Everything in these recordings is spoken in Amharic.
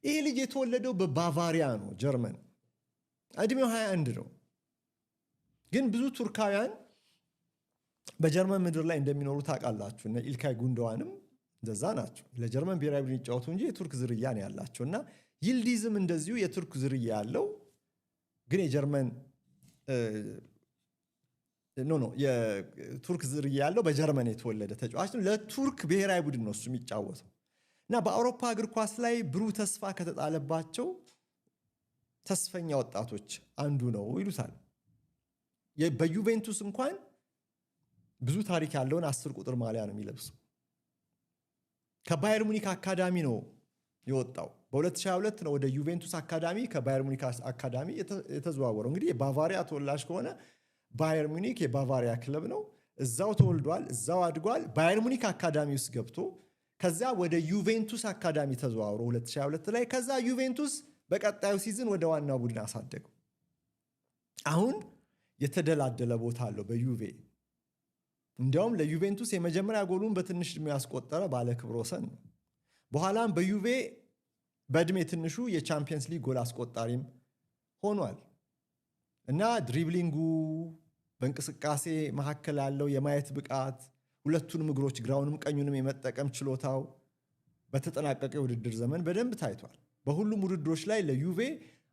ይሄ ልጅ የተወለደው በባቫሪያ ነው፣ ጀርመን። እድሜው 21 ነው። ግን ብዙ ቱርካውያን በጀርመን ምድር ላይ እንደሚኖሩ ታውቃላችሁ። እነ ኢልካይ ጉንዶዋንም እንደዛ ናቸው። ለጀርመን ብሔራዊ ቡድን ይጫወቱ እንጂ የቱርክ ዝርያ ነው ያላቸው እና ይልዲዝም እንደዚሁ የቱርክ ዝርያ ያለው ግን የጀርመን፣ no no፣ የቱርክ ዝርያ ያለው በጀርመን የተወለደ ተጫዋች ነው። ለቱርክ ብሔራዊ ቡድን ነው እሱ የሚጫወተው እና በአውሮፓ እግር ኳስ ላይ ብሩህ ተስፋ ከተጣለባቸው ተስፈኛ ወጣቶች አንዱ ነው ይሉታል። በዩቬንቱስ እንኳን ብዙ ታሪክ ያለውን 10 ቁጥር ማሊያ ነው የሚለብሰው። ከባየር ሙኒክ አካዳሚ ነው የወጣው። በ2022 ነው ወደ ዩቬንቱስ አካዳሚ ከባየር ሙኒክ አካዳሚ የተዘዋወረው። እንግዲህ የባቫሪያ ተወላጅ ከሆነ ባየር ሙኒክ የባቫሪያ ክለብ ነው። እዛው ተወልዷል፣ እዛው አድጓል። ባየር ሙኒክ አካዳሚ ውስጥ ገብቶ ከዛ ወደ ዩቬንቱስ አካዳሚ ተዘዋውሮ 2022 ላይ ከዛ ዩቬንቱስ በቀጣዩ season ወደ ዋናው ቡድን አሳደገው። አሁን የተደላደለ ቦታ አለው በዩቬ። እንዲያውም ለዩቬንቱስ የመጀመሪያ ጎሉን በትንሽ ዕድሜ ያስቆጠረ ባለ ክብረ ወሰን ነው። በኋላም በዩቬ በዕድሜ ትንሹ የቻምፒየንስ ሊግ ጎል አስቆጣሪም ሆኗል እና dribbling ኡ፣ በእንቅስቃሴ መካከል ያለው የማየት ብቃት፣ ሁለቱንም እግሮች ግራውንም ቀኙንም የመጠቀም ችሎታው በተጠናቀቀ የውድድር ዘመን በደንብ ታይቷል። በሁሉም ውድድሮች ላይ ለዩቬ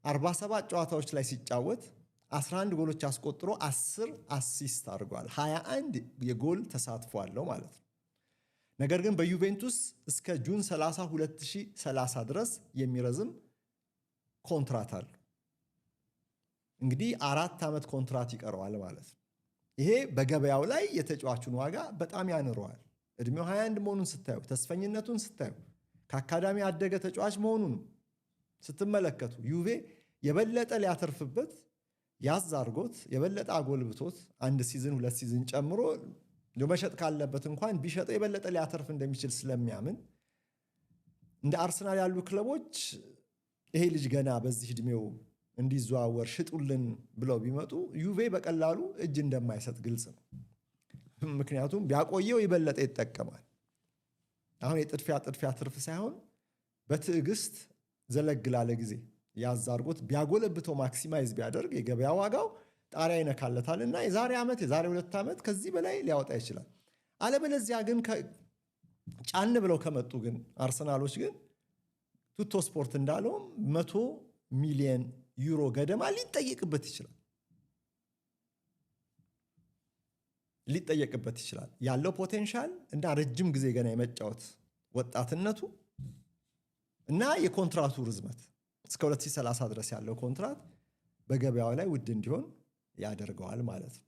47 ጨዋታዎች ላይ ሲጫወት 11 ጎሎች አስቆጥሮ 10 assist አድርጓል። 21 የጎል ተሳትፎ አለው ማለት ነው። ነገር ግን በዩቬንቱስ እስከ June 30 2030 ድረስ የሚረዝም ኮንትራት አለው። እንግዲህ 4 ዓመት ኮንትራት ይቀረዋል ማለት ነው። ይሄ በገበያው ላይ የተጫዋቹን ዋጋ በጣም ያንረዋል። እድሜው 21 መሆኑን ስታዩ፣ ተስፈኝነቱን ስታዩ፣ ከአካዳሚ ያደገ ተጫዋች መሆኑን ስትመለከቱ ዩቬ የበለጠ ሊያተርፍበት ያዝ አድርጎት የበለጠ አጎልብቶት አንድ season ሁለት season ጨምሮ መሸጥ ካለበት እንኳን ቢሸጠው የበለጠ ሊያተርፍ እንደሚችል ስለሚያምን እንደ አርሰናል ያሉ ክለቦች ይሄ ልጅ ገና በዚህ እድሜው እንዲዘዋወር ሽጡልን ብለው ቢመጡ ዩቬ በቀላሉ እጅ እንደማይሰጥ ግልጽ ነው። ምክንያቱም ቢያቆየው የበለጠ ይጠቀማል። አሁን የጥድፊያ ጥድፊያ ትርፍ ሳይሆን በትዕግስት ዘለግ ላለ ጊዜ ያዝ አድርጎት ቢያጎለብተው maximize ቢያደርግ የገበያ ዋጋው ጣሪያ ይነካለታል እና የዛሬ ዓመት፣ የዛሬ 2 ዓመት ከዚህ በላይ ሊያወጣ ይችላል። አለበለዚያ ግን ጫን ብለው ከመጡ ግን አርሰናሎች ግን ቱቶ ስፖርት እንዳለውም 100 ሚሊየን ዩሮ ገደማ ሊጠየቅበት ይችላል። ያለው potential እና ረጅም ጊዜ ገና የመጫወት ወጣትነቱ እና የኮንትራቱ ርዝመት እስከ 2030 ድረስ ያለው ኮንትራት በገበያው ላይ ውድ እንዲሆን ያደርገዋል ማለት ነው።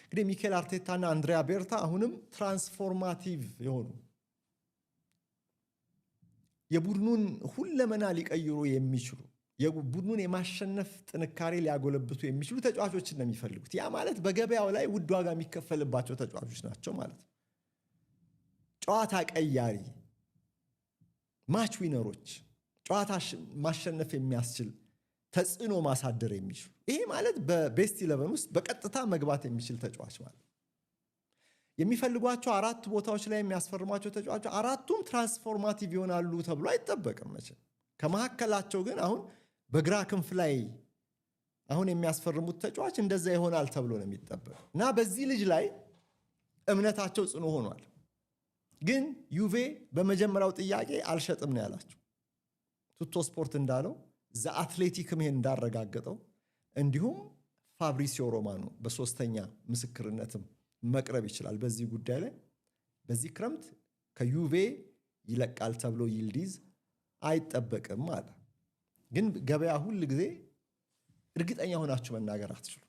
እንግዲህ ሚኬል አርቴታ እና አንድሪያ ቤርታ አሁንም transformative የሆኑ የቡድኑን ሁለመና ሊቀይሩ የሚችሉ፣ የቡድኑን የማሸነፍ ጥንካሬ ሊያጎለብቱ የሚችሉ ተጫዋቾችን ነው የሚፈልጉት። ያ ማለት በገበያው ላይ ውድ ዋጋ የሚከፈልባቸው ተጫዋቾች ናቸው ማለት ነው። ጨዋታ ቀያሪ match winner ኦች፣ ጨዋታ ማሸነፍ የሚያስችል ተጽዕኖ ማሳደር የሚችሉ፣ ይሄ ማለት በ best 11 ውስጥ በቀጥታ መግባት የሚችል ተጫዋች ማለት የሚፈልጓቸው አራት ቦታዎች ላይ የሚያስፈርሟቸው ተጫዋቾች አራቱም transformative ይሆናሉ ተብሎ አይጠበቅም መቼም። ከመካከላቸው ግን አሁን በግራ ክንፍ ላይ አሁን የሚያስፈርሙት ተጫዋች እንደዛ ይሆናል ተብሎ ነው የሚጠበቅ እና በዚህ ልጅ ላይ እምነታቸው ጽኑ ሆኗል። ግን ዩቬ በመጀመሪያው ጥያቄ አልሸጥም ነው ያላቸው። ቱቶ ስፖርት እንዳለው፣ ዘ አትሌቲክም ይሄን እንዳረጋገጠው፣ እንዲሁም ፋብሪሲዮ ሮማኖ በሶስተኛ ምስክርነትም መቅረብ ይችላል በዚህ ጉዳይ ላይ፣ በዚህ ክረምት ከዩቬ ይለቃል ተብሎ ይልዲዝ አይጠበቅም አለ። ግን ገበያ ሁል ጊዜ እርግጠኛ ሆናችሁ መናገር አትችሉ።